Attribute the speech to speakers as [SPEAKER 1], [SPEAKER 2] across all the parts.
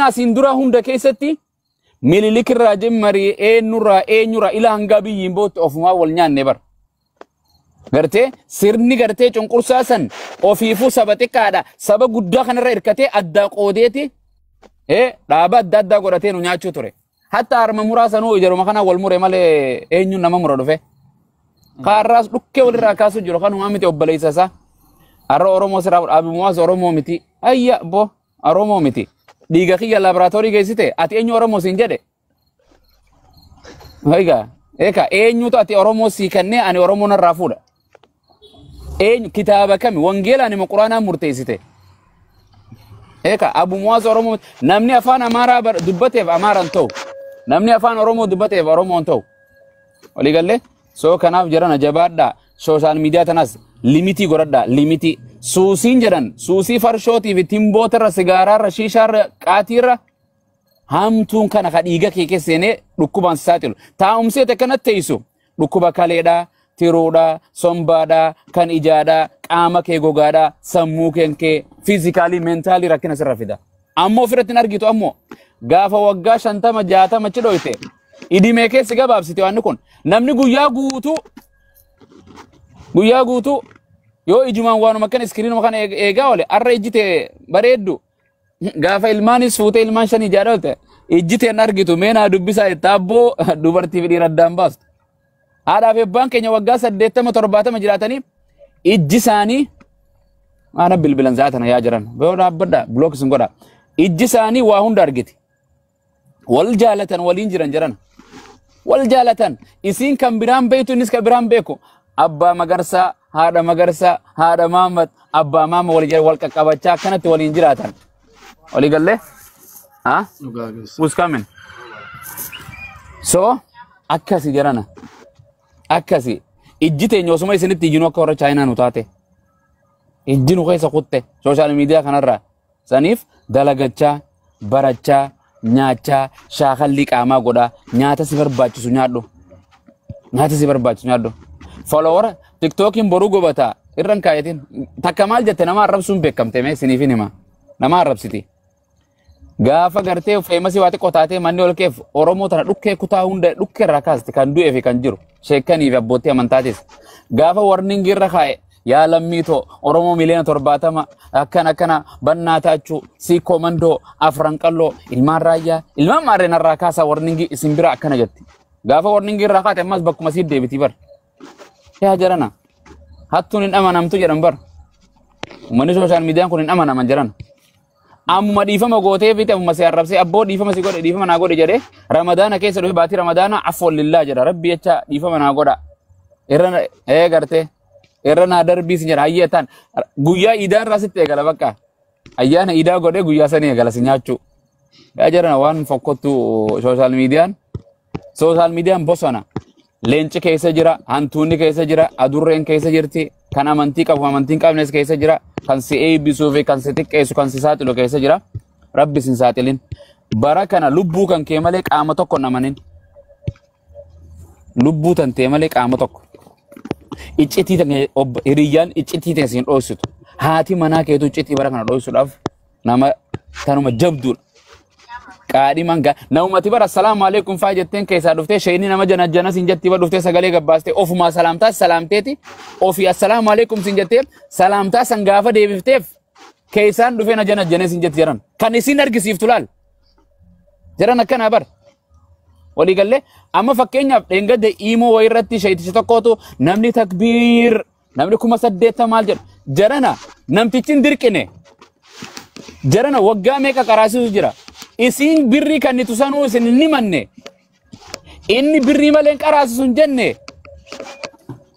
[SPEAKER 1] Sirna asiin dura hunda keessatti Minilik irraa jemmarii eenyurraa eenyurraa ila hanga biyyiin bootti ofumaa wal nyaanne bara. Gartee sirni gartee cunqursaa san ofiifuu saba xiqqaadha. Saba guddaa kanarra hirkatee addaa qoodeeti dhaaba adda addaa godhatee nu nyaachuu ture. Hatta harma muraa sanuu ijaruma kana wal mure malee eenyuun nama mura dhufe. Kaarraas dhukkee walirraa kaasuu jiru kanumaa miti obboleessa isaa. Har'a Oromoo siraa Abimuwaas Oromoo miti. Ayya bo Oromoo miti. Dhiiga kiyya laaboraatoorii geessite ati eenyu Oromoo siin jedhe. Egaa eeka eenyutu ati Oromoo sii kennee ani Oromoo narraa fuudha. Eenyu kitaaba kami wangeela ani quraanaa murteessite. Eeka Abimuwaas Oromoo namni afaan Amaaraa dubbateef Amaaraan ta'u. Namni afaan Oromoo dubbateef Oromoon ta'u. Walii gallee soo kanaaf jedhan jabaadhaa social media tanaas limitii godhadhaa limitii. Suusiin jedhan suusii farshootii fi timbootarra sigaaraarra shiishaarra qaatiirra hamtuun kana ka dhiiga kee keessa seenee dhukkubaan saaxilu. Taa'umsee akkanatti teessu dhukkuba kaleedhaa, tiruudhaa, sombaadhaa, kan ijaadhaa, qaama kee gogaadhaa, sammuu kee physically mentally rakkina sirra fida. Ammoo ofirratti hin argitu ammoo gaafa waggaa 50 60 achi dhoyte idimee keessi gabaabsite waan kun namni guyyaa guutuu yoo ijumaan waanuma akkana iskiriinuma kana eegaa oole arra ijji tee bareeddu gaafa ilmaanis fuutee ilmaan 5 ijaadha oolte ijji teen argitu meenaa dubbisaa itti abboo dubartii fi dhiira addaan baastu. Haadhaa fi abbaan keenya waggaa 80 70 jiraatanii ijji isaanii maana bilbilan zaatana yaa jiran boo dhaabbadha block isin godha ijji isaanii waa hunda argiti. Wal jaalatan waliin jiran jiran wal jaalatan isiin kan biraan beektu innis kan biraan beeku abbaa magarsaa haadha magarsaa haadha maamad abbaa maama wal wal qaqqabachaa akkanatti waliin jiraatan. Walii gallee? Ha? Who's coming? So akkasi jarana. Akkasi ijji teenya osuma isinitti iyyinuu akka warra Chaayinaa nu taate. Ijji nu keessa kutte social media kanarraa. Saniif dalagachaa, barachaa, nyaachaa, shaakallii qaamaa godhaa, nyaata si barbaachisu nyaadhu. Nyaata si barbaachisu nyaadhu. Follower TikTokiin boruu gobataa irra hin kaayatin. Takka maal jette nama arrabsuun beekamte mee isiniifin hima. Nama arrabsiti. Gaafa gartee famous waa xiqqoo taatee manni ol keef Oromoo tana dhukkee kutaa hunda dhukkee irraa kaasti kan du'ee fi kan jiru sheekanii fi abbootii amantaatis. Gaafa warning irra kaa'e yaa lammiitoo Oromoo miliyoona 70 akkana akkana bannaa taachuu siikoo mandoo afran qalloo ilmaan raayyaa ilmaan maarreen irraa kaasaa warning isin bira akkana jetti. Gaafa warning irraa kaate ammas bakkuma siit deebitii bar. Yaa jarana hattuun hin amanamtu jedhan bar. Uummanni social mediaan kun hin amanaman jedhan. Ammuma dhiifama gootee fi ammuma si arrabsee abboo dhiifama si godhe dhiifama naa godhe jedhee ramadaana keessa dhufe baatii ramadaana afwan lillaa jedha rabbi jecha dhiifama naa godha. Irra ee gartee irra naa darbii si jedha hayyee ta'an guyyaa iidaa irraa sitti eegala bakka ayyaana iidaa godhee guyyaa sanii eegala si nyaachuu. Yaa jedhan waan fokkottu social mediaan social mediaan bosona. Leenci keessa jira, hantuunni keessa jira, adurreen keessa jirti, kan amantii qabu amantii hin qabnes keessa jira, kan si eebbisuu fi kan si xiqqeessu kan si saaxilu keessa jira. Rabbi sin saaxilin. Bara kana lubbuu kan kee malee qaama tokko hin amanin. Lubbuu tan tee malee qaama tokko. Iccitii tan hiriyyaan iccitii tan siin dhoositu. Haati manaa keetu iccitii bara kana dhoosisuudhaaf nama tanuma jabduudha. Qaadhiman gaa namumati bara assalaamu alaikum faa jetteen keessaa dhuftee sheeyni nama jana jana siin jetti bara dhuftee sagalee gabbaastee ofumaa salaamtaa salaamteeti ofii assalaamu alaikum siin jettee salaamtaa san gaafa deebifteef keessaan dhufee na jana janee siin jetti jedhan kan isin argisiiftu laal jedhan akkanaa bar walii gallee amma fakkeenyaaf dheengadde iimoo wayii irratti sheeyticha tokkootu namni takbiir namni 80,000 maal jedhu jarana namtichi hin dirqine jarana waggaa meeqa qaraasisu jira. Isiin birrii kan nitu sanuu isin hin himanne. Inni birrii malee hin qaraasisu hin jenne.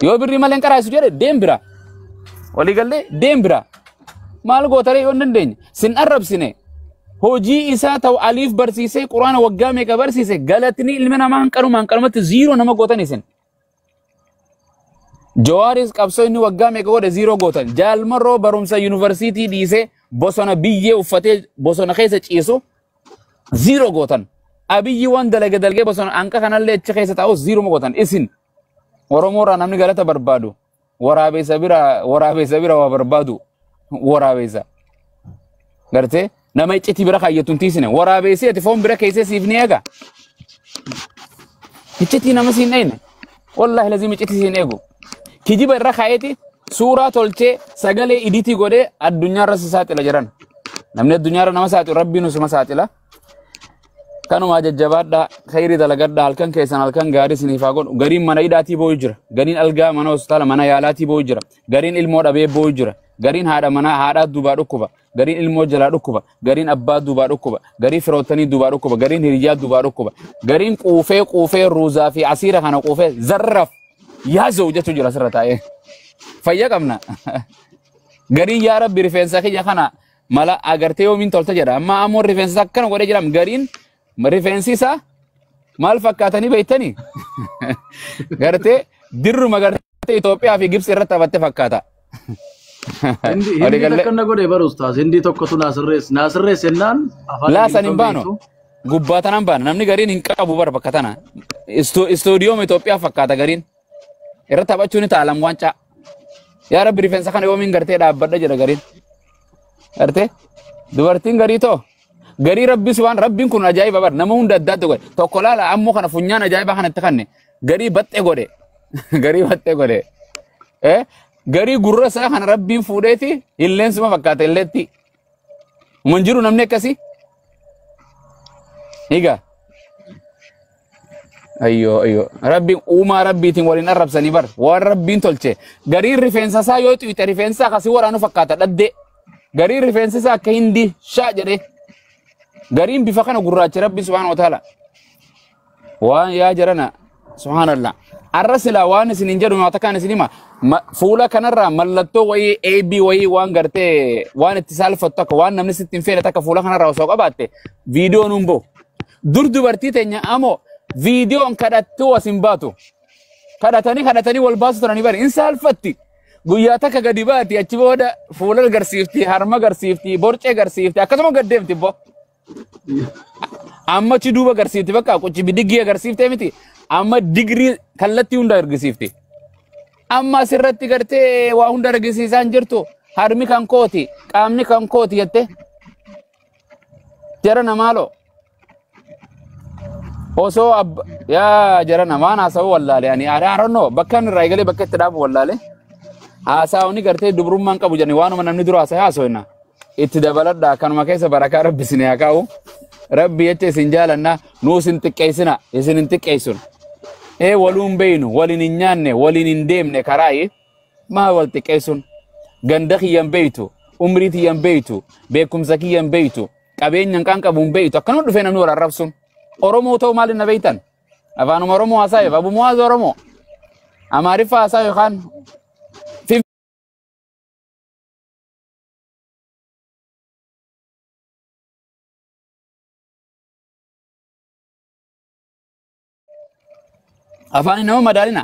[SPEAKER 1] Yoo birrii malee hin qaraasisu jedhe deem bira. Walii gallee deem bira. Maal gootaree yoo hin dandeenye sin arrabsine. Hojii isaa ta'u aliif barsiisee quraana waggaa meeqa barsiise galatni ilmi namaa hanqanuma hanqanumatti zero nama gootan isin. Jawaaris qabsoo inni waggaa meeqa godhe zero gootan. Jaalmarroo barumsa yuunivarsiitii dhiisee bosona biyyee uffatee bosona keessa ciisu zero gootan. Abiyyi waan dalage dalgee bosona hanqa kanallee achi keessa taa'us zero gootan. Isin Oromoorraa namni galata barbaadu waraabeessa bira waa barbaadu waraabeessa. Gartee Nama iccitii bira kaayyattu hin tiisine. Waraabeessee ati foon bira keessee siif ni eega. Iccitii nama siin eegne. Wallaahi lazim iccitii siin eegu. Kijiba irra kaa'eeti suuraa tolchee sagalee iditii godhee addunyaarra si saaxila jiran. Namni addunyaarra nama saaxilu rabbiin usuma saaxila. Kanumaa jajjabaadhaa, khayrii dalagadhaa, halkan keessan halkan gaarii isiniif haa godhu. Gariin mana hidhaatii boo'u jira. Gariin algaa mana hospitaala mana yaalaatii boo'u jira. Gariin ilmoo dhabee boo'u jira. Gariin haadha manaa haadhaa duubaa dhukkuba. Gariin ilmoo jalaa dhukkuba. Gariin abbaa duubaa dhukkuba. Gariin firoottanii duubaa dhukkuba. Gariin hiriyyaa duubaa dhukkuba. Gariin quufee quufee ruuzaa fi asiira kana quufee zarraf yaazoo jechu jira asirra taa'ee. Fayyaa qabna. Gariin yaa rabbi rifeensa kiyya kana mala agartee yoomiin tolta jedha. Amma ammoo rifeensa akkana godhee jedham gariin rifeensi isaa maal fakkaatanii beektanii? Gartee dirruma gartee Itoophiyaa fi Gibxi irratti taphatte fakkaata.
[SPEAKER 2] Hindi takka na godhe bara ustaaz. Hindi tokkotu naa sirreesse. Naa sirreesse jennaan afaan
[SPEAKER 1] Laa san hin
[SPEAKER 2] Ingiliffaan
[SPEAKER 1] baanu.
[SPEAKER 2] beektu.
[SPEAKER 1] Gubbaa tanaan baana. Namni gariin hin qabu bara bakka tana. Istuudiyoom Itoophiyaa fakkaata gariin. Irra taphachuu ni ta'a waancaa. Yaa rabbi rifeensa kana yoomiin gartee dhaabbadha jedha gariin. Gartee dubartiin garii too garii rabbis waan rabbiin kun ajaa'iba bar nama hunda adda adda godhe tokko laala ammoo kana funyaan ajaa'iba kanatti kanne garii baxxee godhe garii baxxee godhe garii gurra isaa kana rabbiin fuudheeti illeensuma fakkaata illeetti mun jiru namni akkasii egaa ayyo ayyo rabbiin uumaa rabbiitiin waliin arrabsanii bar waan rabbiin tolche gariin rifeensa isaa yoo xiixe rifeensa akkasii waraanu fakkaata dhaddee gariin rifeensa isaa akka hindi shaa jedhee gariin bifa kana gurraacha rabbi subhaanahu wa ta'ala waan yaa jarana subhaanallah arra silaa waan isin hin jedhu maata kaan isin hima fuula kanarraa mallattoo wayii AB wayii waan gartee waan itti saalfattu akka waan namni sitti hin feene takka fuula kanarraa osoo qabaatte viidiyoon hin bahu dur dubartii teenya amoo viidiyoon kadhattuu as hin baatu kadhatanii kadhatanii wal baasu turanii bari in saalfatti guyyaa takka gadi baati achi booda fuula garsiifti harma garsiifti borcee garsiifti akkasuma gad deemti bo amma achi duuba garsiifti bakka quchi bidiggii agarsiiftee miti amma digirii kallattii hunda argisiifti amma asirratti gartee waa hunda argisiisaa hin jirtu harmi kan kooti qaamni kan kooti jette jara namaaloo osoo yaa jara namaan haasa'uu wallaale ani I don't know bakka inni irraa eegalee bakka itti dhaabu wallaale haasa'uuni gartee dubrummaan qabu jedhani waanuma namni dura haasa'e haasa'inna itti dabaladhaa kanuma keessa barakaa rabbi isin haa kaa'u rabbi jecha isin jaalanna nuu isin xiqqeessina isin hin xiqqeessun ee waluun beeynu waliin hin nyaanne waliin hin deemne karaayi maa wal xiqqeessun ganda kiyyan beeytu umrii tiyyan beeytu beekumsa kiyyan beeytu qabeenya hin qabu hin beeytu akkanuma dhufee namni wal arrabsun Oromoo ta'uu maaliin na beeytan afaanuma Oromoo haasa'eef Abu Muwaaz Oromoo Amaariffa haasa'e yookaan afaan nama madaalina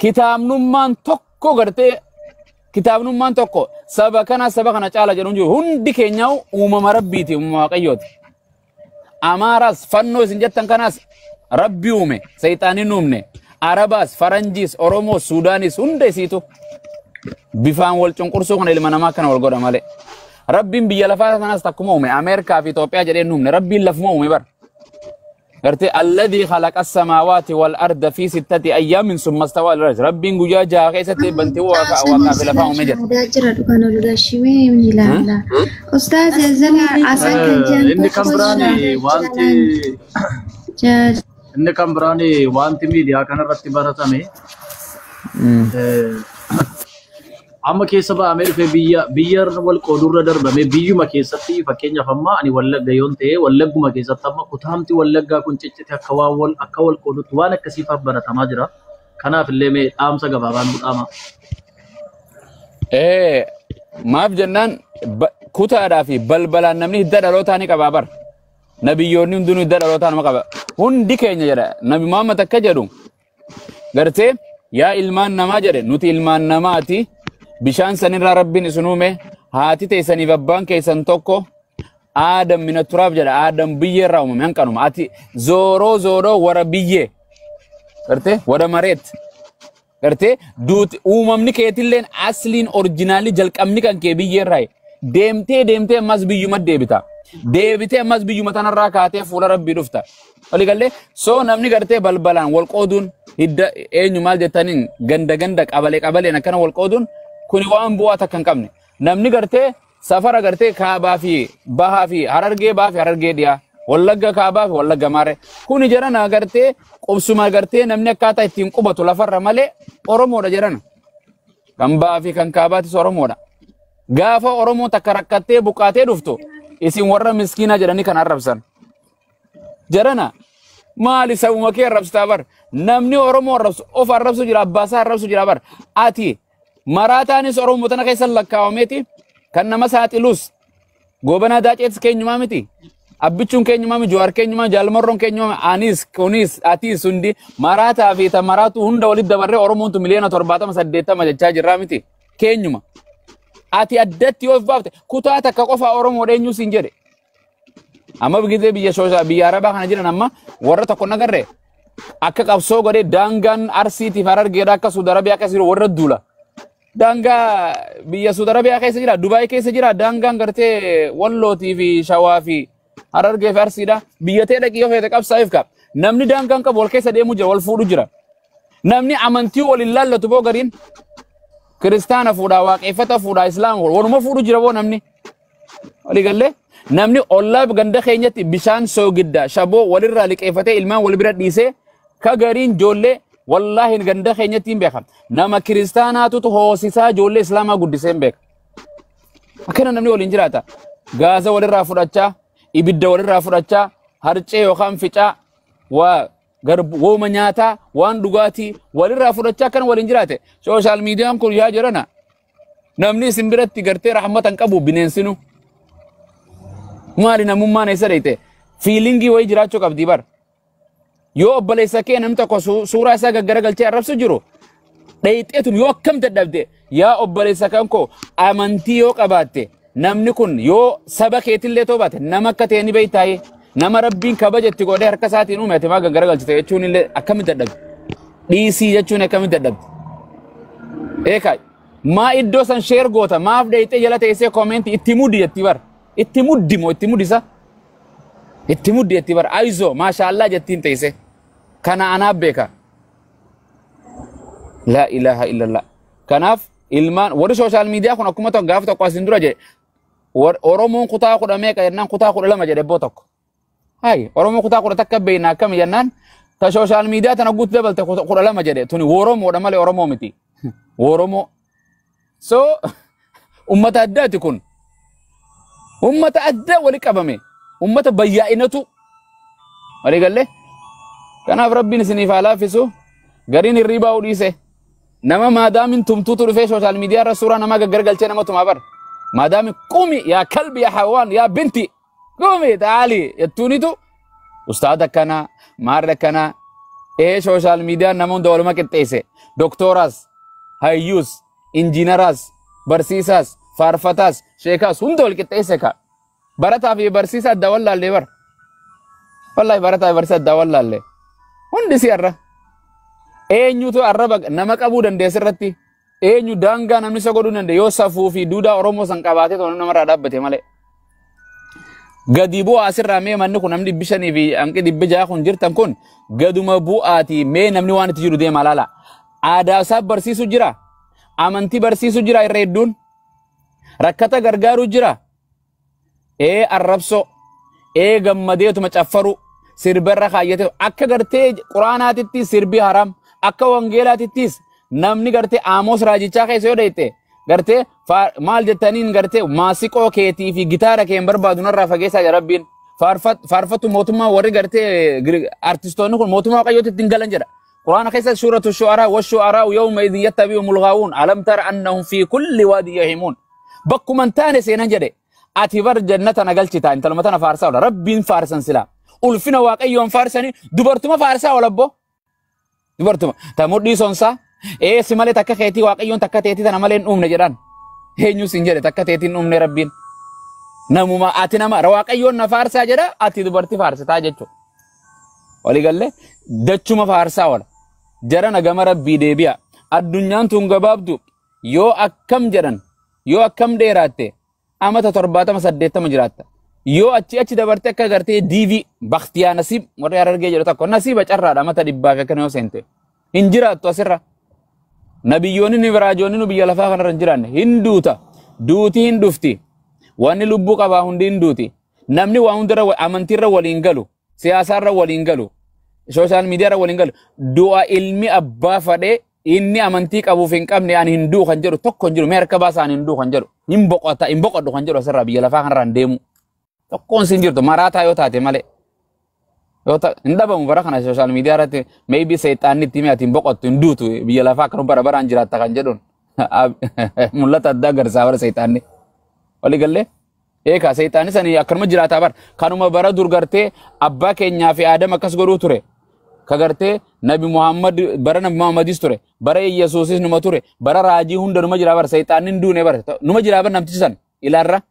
[SPEAKER 1] kitaabnummaan tokko gartee kitaabnummaan tokko saba kana caala jedhu hin jiru hundi keenyaa uumama rabbiiti uumama waaqayyooti. Amaaraas fannoo isin jettan kanaas rabbi uume sayxaanin uumne Arabaas Faranjiis Oromoos Suudaanis hunda isiitu bifaan wal cunqursuu kana ilma namaa kana wal godha malee. Rabbiin biyya lafaa kanaas takkuma uume Ameerikaa fi Itoophiyaa jedhee hin uumne rabbiin lafuma uume bara. Gartee alladhii khalaqa samaawaati wal arda fi sittati ayyaamin summa stawaa alal arsh. Rabbiin guyyaa jaha keessatti bantii waaqaa fi lafaa uume jedha.
[SPEAKER 3] Shahaadaa jira dhugaan ol gashimee ni ilaalla. Ustaaz Zala Asan kan jedhan
[SPEAKER 2] Inni kan
[SPEAKER 3] tokko
[SPEAKER 2] biraan wanti
[SPEAKER 3] jira.
[SPEAKER 2] Inni kan biraan wanti miidiyaa kanarratti baratame amma keessa ba'amee dhufee biyya biyya wal qoodurra darbame biyyuma keessatti fakkeenyaaf amma ani Wallagga yoon ta'e Wallagguma keessatti amma kutaamti Wallaggaa kun ciccite akka waan wal akka wal qoodutti waan akkasiifaaf baratamaa jira. Kanaaf illee mee dhaamsa gabaabaan nu dhaama.
[SPEAKER 1] Maaf jennaan kutaadhaa fi balbalaan namni hidda dhalootaa ni qabaa bara. Nabiyyoonni hundinuu hidda dhalootaa nama qaba. Hundi keenya jedha. Nabi Muhammad akka jedhu gartee yaa ilmaan namaa jedhe nuti ilmaan namaati. Bishaan sanirraa rabbiin isin uume haati teessaniif abbaan keessan tokko Aadam mina turaaf jedha. Aadam biyyeerraa uumame hanqanuma. Ati zooroo zooroo wara biyyee gartee wara mareet. Gartee duuti uumamni keetilleen asliin orjinaalli jalqabni kan kee biyyeerraa deemtee deemtee ammas biyyuma deebita. Deebitee ammas biyyuma tanarraa kaatee fuula rabbii dhufta. Walii gallee soo namni gartee balbalaan wal qooduun hidda eenyu maal jettaniin ganda ganda qabalee qabaleen akkana wal qooduun kuni waan bu'aa takka hin qabne. Namni gartee safara gartee kaabaa fi bahaa fi harargee bahaa fi harargee dhiyaa. Wallagga kaabaa fi wallagga maaree. Kuni jedhana gartee qubsuma gartee namni akkaataa ittiin qubatu lafarra malee Oromoodha jedhana. Kan bahaa fi kan kaabaatis Oromoodha. Gaafa Oromoo takka rakkattee buqqaatee dhuftu isin warra miskiinaa jedhanii kan arrabsan. Jarana maali sabuma kee arrabsitaa bar namni Oromoo arrabsu of arrabsu jira abbaasaa arrabsu jira bar ati maraataanis Oromoo tana keessa lakkaawameeti kan nama saaxilus gobanaa daaceetis keenyumaa miti abbichuun keenyumaa miti jawaar keenyumaa jaalmarroon keenyumaa anis kunis atis hundi maraataa fi ta maraatu hunda walitti dabarree Oromoontu miliyoona 70 80 jechaa jirraa miti keenyuma. Ati addatti yoo baafte kutaa takka qofa Oromoo eenyu siin jedhe. Amma gizee biyya shooshaa biyya Arabaa kana jiran amma warra tokko nagarre akka qabsoo godhee daangaan Arsiitiif Harargeedha akka Suudi Arabiyaa keessa jiru warra duula. Daangaa biyya Suudi Arabiyaa keessa jira Dubaay keessa jira daangaan gartee Wallootii fi Shawaa fi Harargee fi Arsiidha. Biyya tee dhaqii yoo feete qabsaa'eef qaba. Namni daangaan qabu wal keessa deemuu jira wal fuudhu jira. Namni amantii wal hin laallatu boo gariin kiristaana fuudhaa waaqeffata fuudhaa islaama fuudhaa waluma fuudhu jira boo namni. Walii gallee namni ollaa ganda keenyatti bishaan soogidda shaboo walirraa liqeeffatee ilmaan wal bira dhiisee ka gariin ijoollee wallaahi ganda keenyatti hin beekam. Nama kiristaanaatutu hoosisaa ijoollee islaamaa guddisee hin beeka. Akkana namni waliin jiraata. Gaasa walirraa fudhachaa, ibidda walirraa fudhachaa, harcee yookaan ficaa, waa wooma nyaataa, waan dhugaatii walirraa fudhachaa akkana waliin jiraate. Sooshaal miidiyaan kun yaa jirana. Namni isin biratti gartee rahmata hin qabu bineensinu. Maali namummaan eessa dheeyte? Fiilingii wayii jiraachuu qabdi bar. Yoo obboleessa kee namni tokko suuraa isaa gaggaragalchee arrabsu jiru dheeyxeetum yoo akkam dadhabde yaa obboleessa kan koo amantii yoo qabaatte namni kun yoo saba keetillee too baate nama akka ta'e ni beeytaaye nama rabbiin kabaja itti godhee harka isaatiin uume ati maa gaggaragalchite jechuun illee akkamitti dadhabde? Dhiisii jechuun akkamitti dadhabde? Eekaa maa iddoo san sheer goota maaf dheeyxee jala teessee koomentii itti muddi jetti bar. Itti muddi moo itti muddisa? Itti muddi jetti bar. Ayizoo maashaallaa jettiin teessee. Kana anaaf beeka. Laa ilaaha illallah. Kanaaf ilmaan warri sooshaal miidiyaa kun akkuma tokko gaafa tokko asin dura jedhe Oromoon kutaa 10 meeqa jennaan kutaa 12 jedhe ebboo tokko. Hayi Oromoon kutaa 10 takka beekna akkami jennaan ta sooshaal miidiyaa tana guutuu dabalte 12 jedhe tuni Oromoodha malee Oromoo miti. Oromoo. So ummata addaati kun. Ummata addaa wali qabame. Ummata bayyaa'inatu. Walii gallee? Kanaaf rabbiin isiniif haa laaffisu. Gariin hirribaa dhiise. Nama maadaamin tumtuutu dhufee sooshaal miidiyaa irra suuraa namaa gaggaragalchee nama tumaa bar. Maadaamin qumi yaa kalbi yaa hawaan yaa binti qumi taali jettuunitu ustaada akkanaa maarri akkanaa ee sooshaal miidiyaan nama hunda waluma qixxeesse. Doktooraas, hayyuus, injiinaraas, barsiisaas, faarfataas, sheekaas hunda wal qixxeesse ka. Barataa fi barsiisaa adda wallaallee bar. Wallaahi barataa fi barsiisaa adda wallaallee. Hundi si arra. Eenyutu arraba nama qabuu dandeesse irratti eenyu daangaa namni isa godhuu danda'e yoo safuu fi duudhaa Oromoo san qabaatee tola namarraa dhaabbate malee. Gadi bu'aa asirraa mee manni kun namni 500 fi hanqi 600 kun jirtan kun gaduma bu'aati mee namni waan itti jiru deema laala. Aadaa isaa barsiisu jira. Amantii barsiisu jira irra hedduun. Rakkata gargaaruu jira. Ee arrabsoo. Ee gammadeetuma caffaru. Sirbarra kaayyate akka gartee quraanaatittis sirbi haram akka wangeelaatittis namni gartee Amoos raajichaa keessa yoo dheeyte gartee maal jettaniin gartee maasiqoo keetii fi gitaara kee hin barbaadu narraa fageessaa jira rabbiin faarfattu mootummaa warri gartee artistoonni kun mootummaa waaqayyootti ittiin galan jedha. Quraana keessa suuratu shu'araa wa shu'araa yawma idhin yattabi'uhumul ghaawuun alam tara annahum fi kulli waadin yahimuun bakkuma hin taane seenan jedhe ati bar jannata na galchita intaluma tana faarsaa oola rabbiin faarsan silaa. Ulfina waaqayyoon faarsanii dubartuma faarsaa oola abbo. Dubartuma ta mudhii sonsaa ee si malee takka keetii waaqayyoon takka teetii tana malee hin uumne jedhan. Eenyu siin jedhe takka teetii hin uumne rabbiin. Namuma ati nama waaqayyoon na faarsaa jedha ati dubartii faarsitaa jechuudha. Walii gallee dachuma faarsaa oola. Jarana gama rabbii deebi'a. Addunyaan tun gabaabdu yoo akkam jedhan yoo akkam dheeraatte amata 70 80 jiraatta. Yoo achi achi dabarte akka gartee diivii baktiyaa nasiib warri Harargee jedhu tokko nasiiba carraadha mata dhibbaa fi akkana yoo seente. Hin jiraattu asirra. Nabiyyoonni ni raajoonni nu biyya lafaa kanarra hin jiraanne. Hin duuta. Duuti hin dhufti. Wanni lubbuu qabaa hundi hin duuti. Namni waa hundarra amantiirra waliin galu. Siyaasaarra waliin galu. Social mediarra waliin galu. Du'a ilmi abbaa fadhee inni amantii qabuuf hin qabne ani hin du'u kan jedhu tokko hin jiru. Mee harka baasaa ani hin du'u kan jedhu. Hin boqota hin boqodhu kan jedhu asirraa biyya lafaa kanarra hin deemu. Tokkoon sin jirtu maraataa yoo taate malee. Yoo ta hin dhabamu bara kana social media irratti maybe seexaanni itti hime ati hin boqottu hin duutu biyya lafaa akkanuma bara baraan jiraatta kan jedhuun. Mul'ata addaa agarsiisa bara seexaanni. Walii gallee? Eekaa seexaanni sanii akkanuma jiraataa bara. Kanuma bara dur gartee abbaa keenyaa fi Aadam akkas godhuu ture. Ka gartee Nabi Muhammad bara Nabi Muhammadis ture. Bara Yesuusis numa ture. Bara raajii hunda numa jiraa bara seexaanni hin duune bara. Numa jiraa bara namtichi san ilaarra.